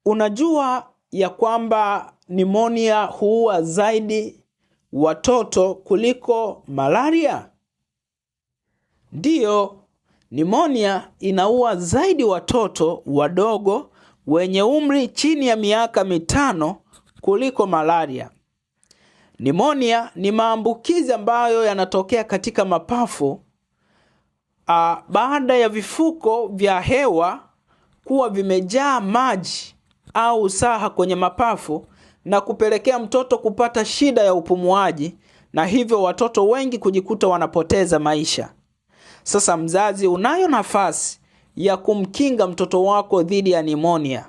Unajua ya kwamba nimonia huua zaidi watoto kuliko malaria? Ndiyo, nimonia inaua zaidi watoto wadogo wenye umri chini ya miaka 5 kuliko malaria. Nimonia ni maambukizi ambayo yanatokea katika mapafu baada ya vifuko vya hewa kuwa vimejaa maji au usaha kwenye mapafu na kupelekea mtoto kupata shida ya upumuaji, na hivyo watoto wengi kujikuta wanapoteza maisha. Sasa mzazi, unayo nafasi ya kumkinga mtoto wako dhidi ya nimonia.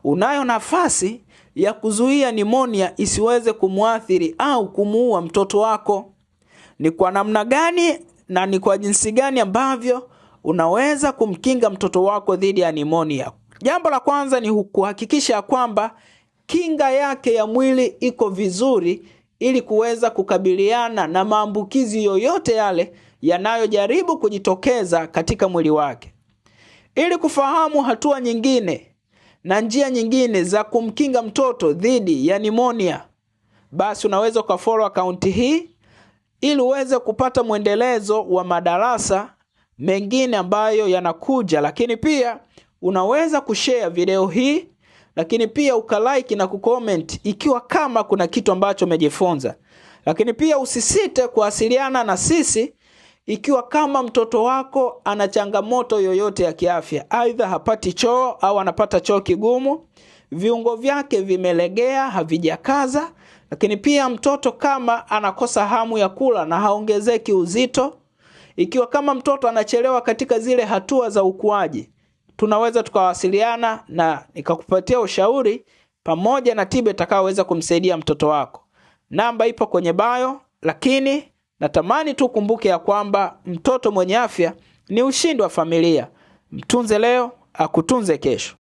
Unayo nafasi ya kuzuia nimonia isiweze kumwathiri au kumuua mtoto wako. Ni kwa namna gani na ni kwa jinsi gani ambavyo unaweza kumkinga mtoto wako dhidi ya nimonia? Jambo la kwanza ni kuhakikisha kwamba kinga yake ya mwili iko vizuri ili kuweza kukabiliana na maambukizi yoyote yale yanayojaribu kujitokeza katika mwili wake. Ili kufahamu hatua nyingine na njia nyingine za kumkinga mtoto dhidi ya nimonia, basi unaweza ukafollow akaunti hii ili uweze kupata mwendelezo wa madarasa mengine ambayo yanakuja. Lakini pia unaweza kushare video hii, lakini pia ukalike na kucomment ikiwa kama kuna kitu ambacho umejifunza. Lakini pia usisite kuwasiliana na sisi ikiwa kama mtoto wako ana changamoto yoyote ya kiafya, aidha hapati choo au anapata choo kigumu, viungo vyake vimelegea, havijakaza. Lakini pia mtoto kama anakosa hamu ya kula na haongezeki uzito, ikiwa kama mtoto anachelewa katika zile hatua za ukuaji, tunaweza tukawasiliana na nikakupatia ushauri pamoja na tiba itakayoweza kumsaidia mtoto wako. Namba ipo kwenye bio, lakini natamani tu kumbuke ya kwamba mtoto mwenye afya ni ushindi wa familia. Mtunze leo, akutunze kesho.